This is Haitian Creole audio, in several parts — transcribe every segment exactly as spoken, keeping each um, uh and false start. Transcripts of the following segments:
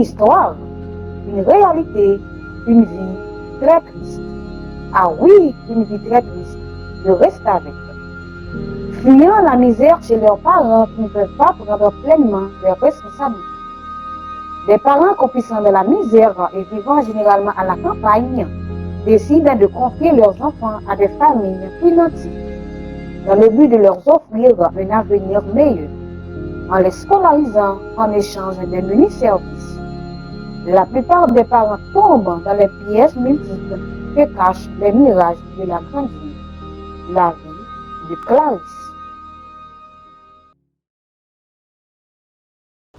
Histoire, une réalité, une vie très triste. Ah oui, une vie très triste. Je reste avec. Fuyant la misère chez leurs parents qui ne peuvent pas prendre pleinement leurs responsabilités. Des parents croupissant dans la misère et vivant généralement à la campagne décident de confier leurs enfants à des familles plus nanties dans le but de leur offrir un avenir meilleur en les scolarisant en échange des menus services. La plupart des parents tombent dans les pièges multiples que cachent les mirages de la grande vie. La vie de Clarisse.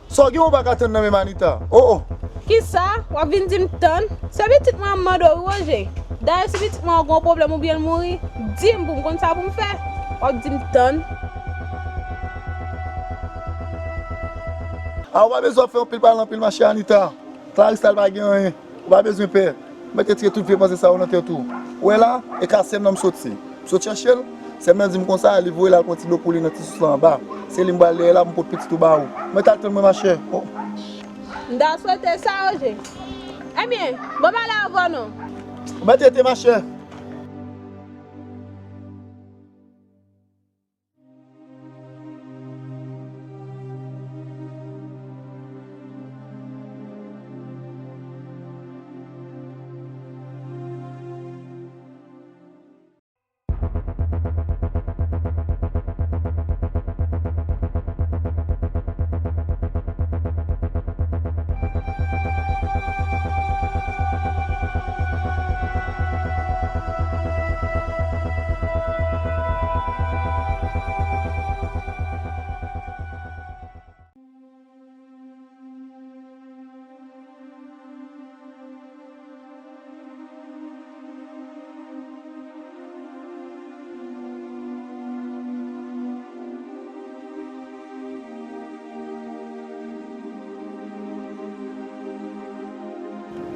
Sa w gen ou pa ka tann nan menm Anita? Oh, oh. Kisa? W ap vin di m tann? Se pitit mwen an m mande w wi, Woje. Dayè, si pitit mwen an gen yon pwoblèm oubyen l mouri, di m pou m konn sa pou m fè. W ap di m tann. A, ou pa bezwen ap fè anpil pale anpil, machè Anita. Clarisse la, l pa gen anyen. Ou pa bezwen pè. Mwen te tire tout vye panse sa yo nan tèt ou. Ou wè la, e ka sè m nan m sot se. M sot chèche l, sè m nan di m konsa, li voye l al pran ti dlo pou li nan ti sous la anba. Se li m pral dèyè la pou m pot pitit ou ba ou. Mwen t al tann mwen, machè. Oh. M ta swete sa, Woje. Ebyen, bon pale avè w non. Mwen tete, machè.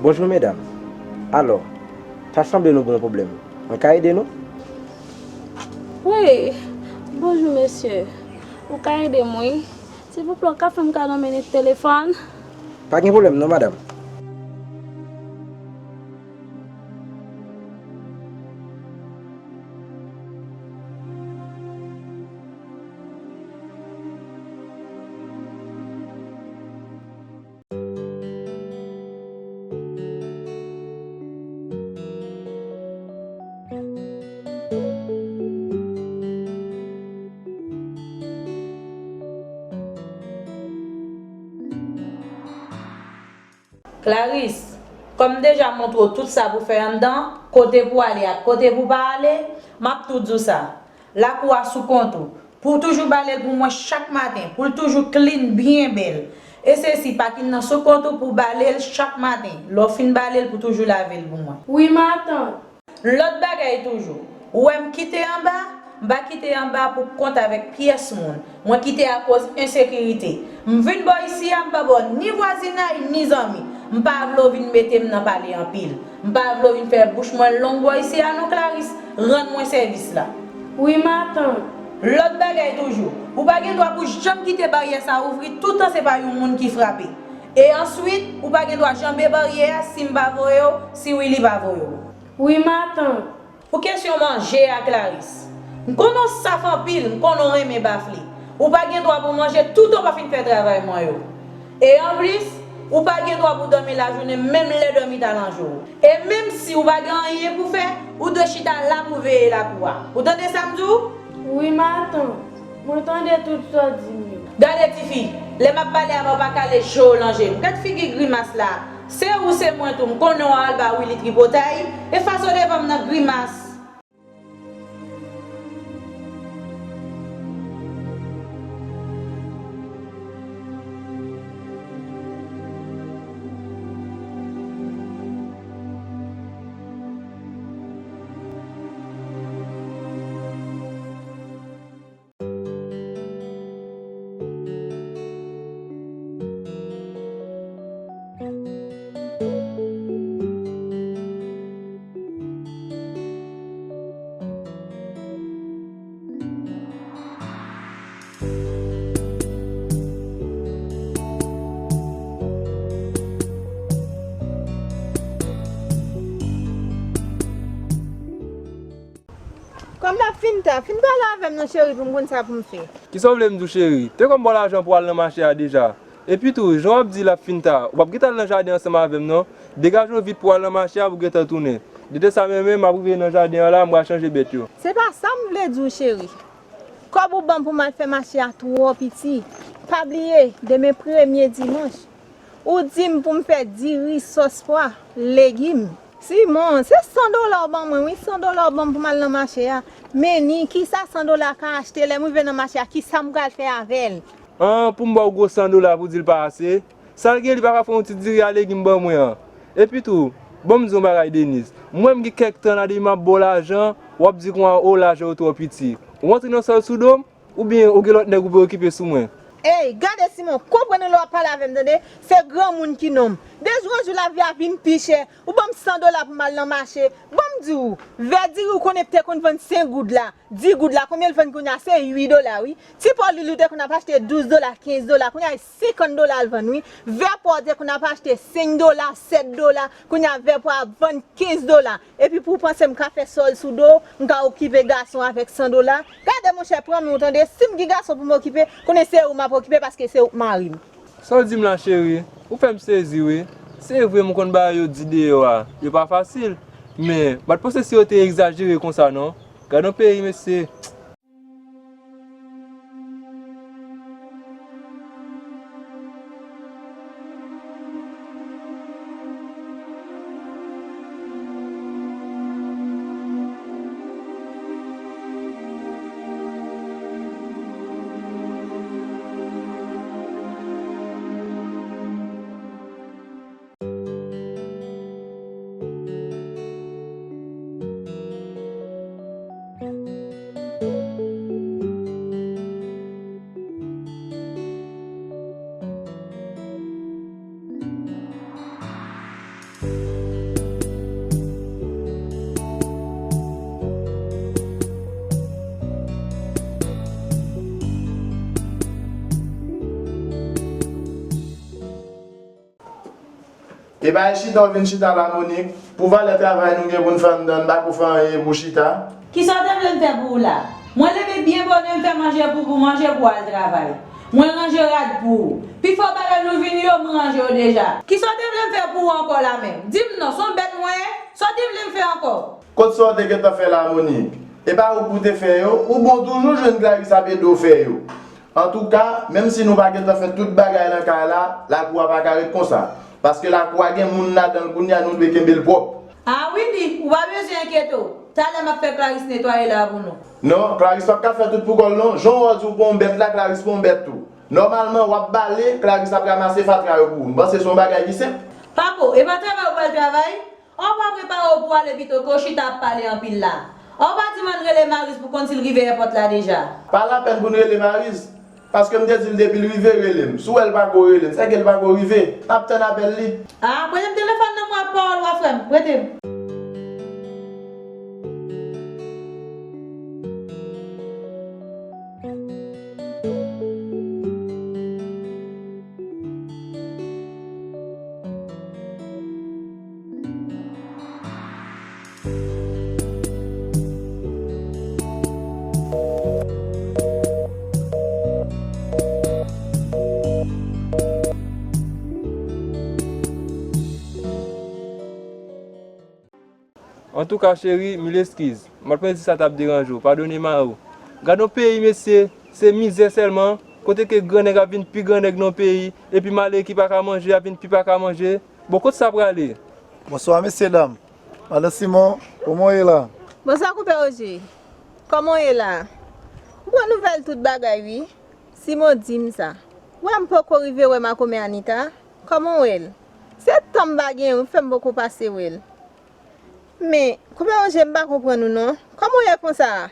Bonjou medam. Alò, ta sanble nou gen yon pwoblèm. Mwen ka ede nou? Wi, bonjou mesye. Ou ka ede m wi. Silvouplè, ou ka fè m kado minit telefòn? Pa gen pwoblèm non, madanm. Clarisse, kòm m deja montre w tout sa pou fè anndan, kote pou ale ak kote pou pa ale, m ap tou di w sa. Lakou a sou kont ou. Pou w toujou bale l pou mwen chak maten, pou l toujou clean, byen bèl. E sesi, pakin nan sou kont ou pou w bale l chak maten. Lè w fin bale l, pou toujou lave l pou mwen. Wi, matant. Lòt bagay toujou, ou wè m kite anba, m pa kite anba pou kont avèk pyès moun. Mwen kite akoz ensekirite. M vin bò isi a, m pa bò ni vwazinay, ni zanmi. M pa vle w vin mete m nan pale anpil. M pa vle w vin fè bouch mwen long bò isi a non, Clarisse. Rann mwen sèvis la. Wi, matant. Lòt bagay toujou, ou pa gen dwa pou janm kite baryè sa ouvri toutan se pa yon moun ki frape. E answit, ou pa gen dwa janbe baryè a si m pa voye w, si Willy pa voye w. Wi, matant. Pou kesyon manje a, Clarisse, m konnen w saf anpil, m konnen w renmen bafle. Ou pa gen dwa pou manje toutan w pa fin fè travay mwen yo. E anplis, ou pa gen dwa pou dòmi lajounen menm lè dòmi ta nan je w. E menm si ou pa gen anyen pou fè, ou dwe chita la pou veye lakou a. Ou tande sa m di w? Wi, matant. Mwen tande tout sa w di m yo. Gade tifi, lè m ap pale avè w pa kale je w nan je m. Gad figi grimas la. Se ou se mwen tou, m konnen w al ba Willy tripotay, e fas w devan m nan grimas. Kòm l ap fin ta, fin pale avè m non cheri pou m konn sa pou m fè. Kisa w vle m di w cheri? Te kòm ba w lajan pou w al nan mache a deja. Epi tou, jan w ap di l ap fin ta, w p ap gentan al nan jaden ansanm avè m non. Degaje w vit pou w al nan mache a pou w gentan tounen. Depi sa menm, m ap rive nan jaden an la, m pral chanje bèt yo. Se pa sa m vle di w cheri. Kòb ou ban m pou m al fè mache a twò piti. Pa bliye, demen premye dimanch. Ou di m pou m fè diri, sòs pwa, legim. Simon, se san dola w ban mwen, wi, san dola w ban m pou m al nan mache a. Men ni, kisa san dola ka achte? Lè m rive nan mache a, kisa m pral fè avè l? An, pou m ba w gwo san dola pou di l pa ase? Sa l gen, li pa ka fè yon ti diri a legim ban mwen an. Epi tou, ban m di w yon bagay, Deniz. Mwen, m gen kèk tan la, depi m ap ba w lajan, w ap di konsa, o, lajan yo twò piti. Ou antre nan sòl sou do m? Oubyen ou gen lòt nèg ou vle okipe sou mwen? Ey, gade Simon, konprann ou lè w ap pale avè m, tande? Se granmoun ki nonm. De jou an jou lavi a vin pi chè. Ou ban m san dola pou m al nan mache. Ban m di w, vè diri ou konnen te konn vann senk goud la, dis goud la, konbyen l vann kounye a? Se uit dola, wi. Ti pò lwil ou te konn ap achte douz dola, kenz dola, kounye a e senkant dola l vann, wi. Vè pò ou te konn ap achte senk dola, sèt dola, kounye a vè pò a vann kenz dola. Epi pou w panse m ka fè sòl sou do w, m ka okipe gason avèk san dola? Gade monchè, pran men w tande, si m gen gason pou m okipe, konnen se ou m ap okipe paske se ou k mari m. Sa w di m la cheri, ou fè m sezi wi. Se vre m konn bagay yo di deyò a, yo pa fasil, men m pa t panse si yo te egzajere konsa non. Gad yon peyi mesye. E pa e chita w vin chita la, Monik? Pou valè travay nou gen pou n fè anndan, n pa ko fè anyen pou chita. Kisa w te vle m fè pou ou la? Mwen leve byen bonè, m fè manje pou ou, manje pou w al travay. Mwen ranje rad pou ou. Pifò bagay nou vini yo, m ranje yo deja. Kisa w te vle m fè pou ou ankò la menm? Di m non, se yon bèt mwen ye? Sa w te vle m fè ankò? Kot sa w te gentan fè la, Monik? E pa ou pou te fè yo? Ou bon toujou jwenn Clarisse ap ede w fè yo. Antouka, menm si nou pa gentan fè tout bagay nan kay la, lakou a pa ka ret konsa. Paske lakou a gen moun ladan l kounye a, nou dwe kenbe l pwòp. A wi li, ou pa bezwen enkyete w. Talè m ap fè Clarisse netwaye la pou nou. Non, Clarisse p ap ka fè tout pou kò l non. Jan w wè w di w pa yon bèt la, Clarisse pa yon bèt tou. Nòmalman, w ap bale, Clarisse ap ranmase fatra yo pou ou. M panse se yon bagay ki senp. Pako, e pa travay ou pral travay? An pa prepare w pou w ale pito ke w chita ap pale anpil la. An pa di m ann rele Maris pou konn si l rive èpòt la deja. Pa lapèn pou n rele Maris, paske m te di l depi l rive rele m. Si w wè l pako rele m, sèke l pako rive. N ap tann apèl li. A, prete m telefòn nan mwen ak pawòl w a frè m. Prete m. Antouka cheri, mil eskiz. M pa t panse sa t ap deranje w. Padone mari w. Gad yon peyi mesye, se mizè sèlman, kote ke grannèg ap vin pi grannèg nan yon peyi, epi malere ki pa ka manje ap vin pi pa ka manje. Bon, kot sa prale? Bonswa mesye dam. Madan Simon, kòman w ye la? Bonswa konpè Oje. Kòman w ye la? M pran nouvèl tout bagay wi. Simon di m sa. Wè m poko rive wè makomè Anita. Kòman w wè l? Se tan m pa gen wi fè m poko pase wè l. Men, konpè Oje, m pa konprann ou non. Kòman w ye konsa a?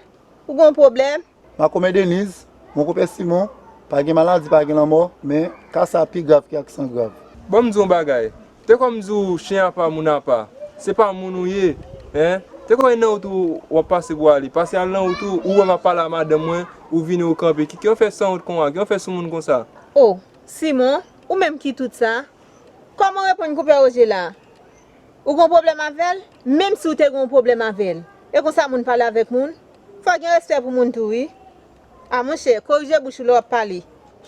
Ou gen yon pwoblèm? Makomè Deniz, mon konpè Simon, pa gen maladi, pa gen lanmò, men ka sa pi grav ke aksidan grav. Ban m di w yon bagay. Te kòm di w chen apa, moun apa. Se pa moun ou ye, en? Te kòm nan wout ou w ap pase pou ale. Pase al nan wout ou, ou wè m ap pale a madanm mwen, ou vini ou kanpe. Ki, ki w fè sanwont konsa? Ki w fè soumoun konsa? O, Simon, ou menm ki tout sa? Kòman w reponn konpè Oje la? Ou gon pwoblèm avè l? Menm si w te gon pwoblèm avè l, e konsa moun pale avèk moun? Fò gen respè pou moun tou, wi. A monchè, korije bouch ou lè w ap pale.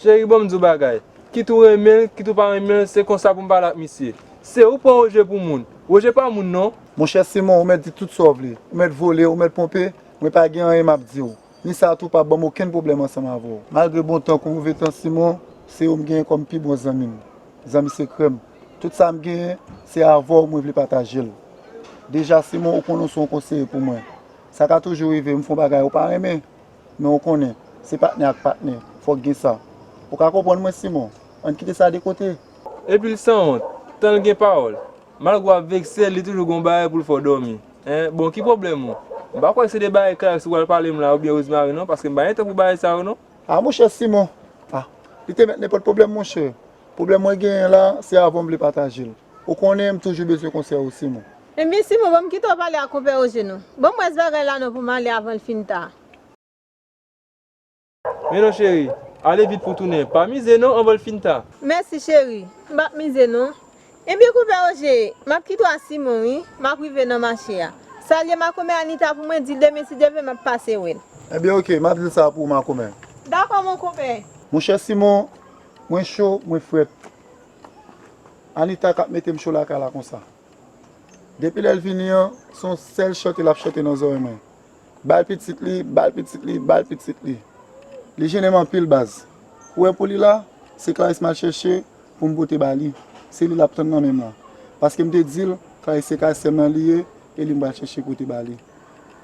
Cheri, ban m di w bagay. Kit ou renmen l, kit ou pa renmen l, se konsa pou m pale ak misye. Se ou pran Roje pou moun. Roje pa moun, non. Monchè Simon, ou mèt di tout sa w vle. Ou mèt vole, ou mèt ponpe, mwen pa gen anyen m ap di w. Ni sa tou p ap ban m okenn pwoblèm ansanm avè w. Malgre bon tan kou move tan, Simon, se ou m genyen kòm pi bon zanmi m, zanmi sekrè m. Tout sa m genyen, se avè w mwen vle pataje l. Deja, Simon, ou konnen w se yon konseye pou mwen. Sa ka toujou rive, m fè yon bagay ou pa renmen, men ou konnen, se patnè ak patnè, fòk gen sa. Ou ka konprann mwen, Simon? Ann kite sa de kote. Epi l sanwont, tan l gen pawòl. Malgre w ap vekse l, li toujou gen yon bagay pou l fè w dòmi. Hein? Bon, ki pwoblèm ou? M pa kwè se de bagay Clarisse ou pral pale m la oubyen Rosemary non, paske m pa gen tan pou bagay sa yo non. A, monchè Simon. A, li te mèt nenpòt pwoblèm, monchè. Pwoblèm mwen genyen la, se avè w m vle pataje l. Ou konnen m toujou bezwen konsèy ou, Simon. Ebyen, Simon, ban m kite w pale ak konpè Roje non. Ban m wè s bagay la non pou m ale avan l fin ta. Men non, cheri, ale vit pou w tounen. Pa mize non, anvan l fin ta. Mèsi, cheri. M p ap mize non. Ebyen, konpè Roje, m ap kite w ak Simon, wi. M ap rive nan mache a. Salye makomè Anita pou mwen, di l demen, si Dye vle, m ap pase wè l. Ebyen, oke, m ap di l sa pou ou, makomè. Dakò, mon konpè. Monchè Simon, mwen cho, mwen frèt. Anita k ap mete m cho lakay la konsa. Depi lè l vini an, se yon sèl chante l ap chante nan zòrèy mwen. Ba l pitit li, ba l pitit li, ba l pitit li. Li jennen m anpil, baz. Ou wè pou li la, se Clarisse m al chèche pou m pote ba li. Se li l ap tann nan men m la. Paske m te di l, Clarisse se kay sè m nan li ye, e li m pral chèche pote ba li.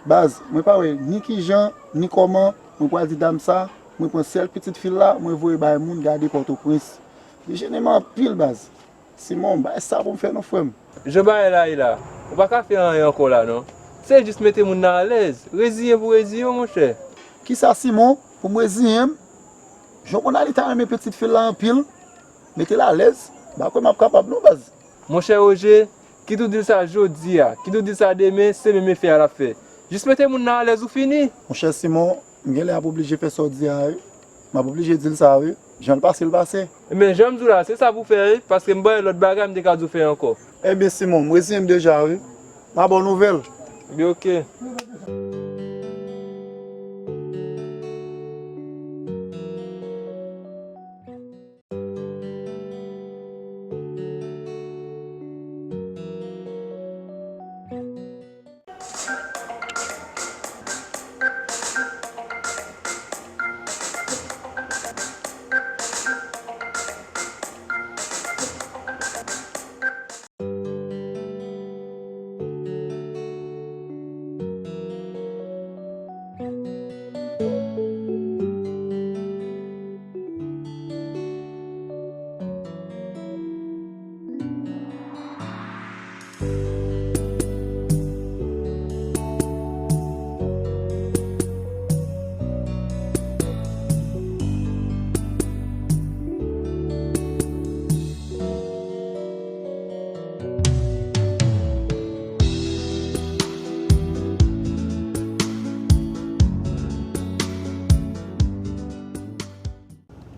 Baz, mwen pa wè ni kijan, ni kòman, mwen pral di dam sa, mwen pran sèl pitit fi l la, mwen voye bay moun gade Pòtoprens. Li jennen m anpil, baz. Simon, bay sa pou m fè non, frè m. Jan bagay la ye la, ou pa ka fè anyen ankò la non. Se jis mete moun nan alèz, reziyen pou reziyen w, monchè. Kisa, Simon, pou m reziyen m? Jan w konn Anita renmen pitit fi l la anpil, mete l alèz, m pa kwè m ap kapab non, baz. Monchè Roje, kit ou di l sa jodi a, kit ou di l sa demen, se menm efè a l ap fè. Jis mete moun nan alèz ou fini. Monchè Simon, m genlè ap oblije fè sa w di a, wi. M ap oblije di l sa, wi. Jan l pase, l pase. Ebyen, jan m di w la, se sa pou w fè, wi, paske m ba w lòt bagay m te ka di w fè ankò. Ebyen, Simon, m reziyen m deja, wi. M a ba w nouvèl. Ebyen, oke.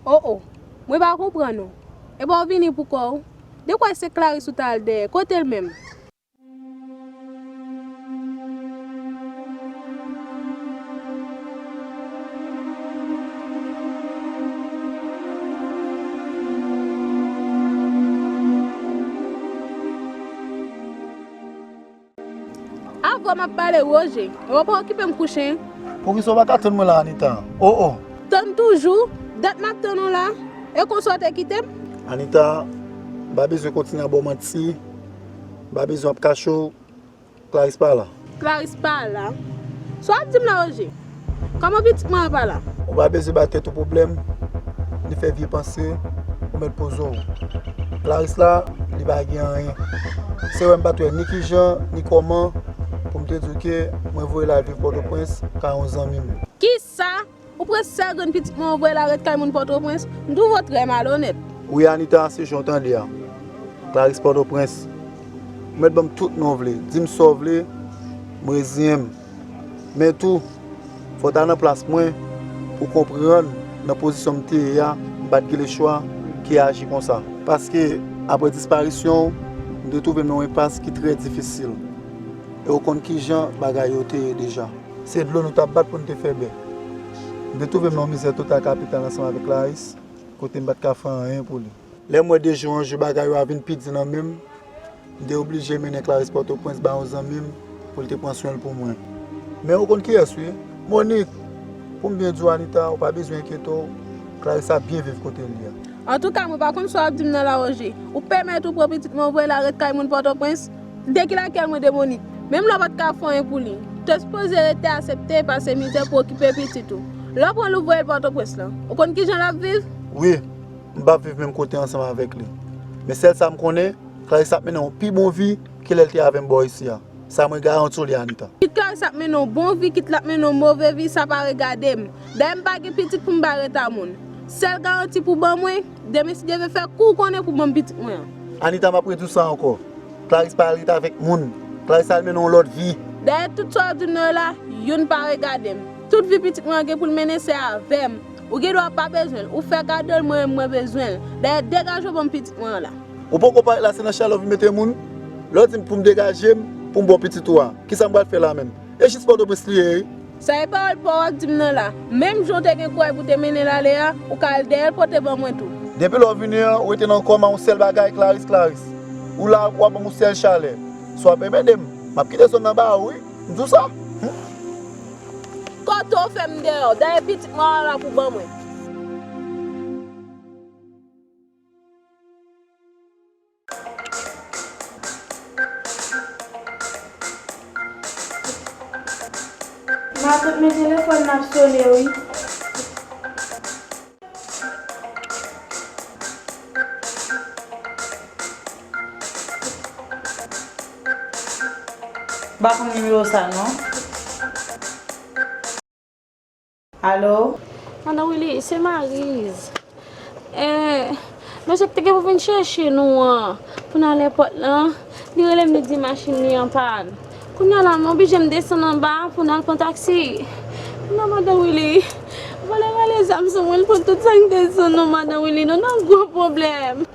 O o, mwen pa konprann ou. Epa w vini pou kò w? De kwè se Clarisse ou t al dèyè, kote l menm? Avè w m ap pale, Roje. Epa w pa okipe m kouche. Poukisa w pa ka tann mwen la, Anita? O o. Tann toujou? Dat m ap tann ou la. E konsa w te kite m? Anita, m pa bezwen kontinye ap ba w manti. M pa bezwen ap kache w. Clarisse pa la. Clarisse pa la? Sa w ap di m la, Roje? Kòman pitit mwen an pa la? Ou pa bezwen ba tèt ou pwoblèm, ni fè vye panse, ou mèt poze w. Clarisse la, li pa gen anyen. Se wè m pa t wè ni kijan, ni kòman, pou m te di w ke mwen voye l al viv Pòtoprens, kay yon zanmi m. Kisa? Ou pran sèl grenn pitit mwen, ou voye l al ret kay moun Pòtoprens? M twouve w trè malonèt. Wi, Anita, se jan w tande a. Clarisse Pòtoprens. Ou mèt ban m tout non w vle. Di m sa w vle, m reziyen m. Men tou, fò w ta nan plas mwen pou w konprann nan pozisyon m te ye a, m pa t gen lechwa ke aji konsa. Paske, apre disparisyon w, m te twouve m nan yon enpas ki trè difisil. E w konn kijan bagay yo te ye deja. Se dlo nou t ap bat pou n te fè bè. M te twouve m nan yon mizè total kapital ansanm avèk Clarisse, kote m pa t ka fè anyen pou li. Lè m wè de jou an jou bagay yo a vin pi di nan men m, m te oblije mennen Clarisse Pòtoprens ba yon zanmi m pou l te pran swen l pou mwen. Men ou konn kiyès wi? Monique! Pou m byen di w Anita, ou pa bezwen enkyete w, Clarisse ap byen viv kote l ye a. Antouka, mwen pa konn sa w ap di m nan la Roger. Ou pèmèt ou pran pitit mwen ou voye l al ret kay moun Pòtoprens? De ki lakèl mwen de Monique? Menm lè w pa t ka fè anyen pou li, ou te sipoze rete aksepte pase mizè pou okipe pitit ou. Lè w pran l ou voye l Pòtoprens lan, ou konn kijan l ap viv? Wi, m p ap viv menm kote ansanm avèk li. Men sèl sa m konnen, Clarisse ap mennen yon pi bon vi ke lè l te avè m bò isi a. Sa mwen garanti w li Anita. Kit Clarisse ap mennen yon bon vi, kit l ap mennen yon move vi, sa pa regade m. Dayè m pa gen pitit pou m bay ret a moun. Sèl garanti pou ban mwen, demen si Dye vle fè kou w konnen pou ban m pitit mwen an. Anita, m ap redi w sa ankò. Clarisse pa al ret avèk moun. Clarisse al mennen yon lòt vi. Dayè tout sa w di m nan yo la, youn pa regade m. Tout vi pitit mwen an gen pou l mennen se avè m. Ou gen dwa pa bezwen l, ou fè kado l, mwen menm mwen bezwen l. Dayè degaje w ban m pitit mwen an la. Ou poko parèt la se nan chalè w vin mete moun? Lè w di m pou m degaje m, pou m ba w pitit ou a, kisa m pral fè la menm? E jis Pòtoprens li ye wi. Sa e pawòl pa w w ap di m nan la. Menm jan w te gen kouraj pou w te mennen l ale a, ou ka al dèyè l pote ban mwen tou. Depi lè w vini an, ou rete nan kò m a yon sèl bagay, Clarisse, Clarisse. Ou la, w ap ban m yon sèl chalè. Si w ap enmède m, m ap kite zòn nan ba ou wi. M di w sa. Hum. Kote w fè m deyò, dayè pitit mwen an la pou ban mwen. Matant, men telefòn nan ap sone wi. M pa konn nimewo sa non. Alo? Madan Willy, se Maryse. Eh, mesye ki te gen pou vin chèche nou an, pou n al èpòt lan, li rele m, li di machin li an pàn. Kounye a la, m oblije m desann anba pou n al pran taksi. Kounye a, Madan Willy, vòlè rale zam sou mwen, l pran tout sa m te desann nan, Madan Willy, nou nan gwo pwoblèm.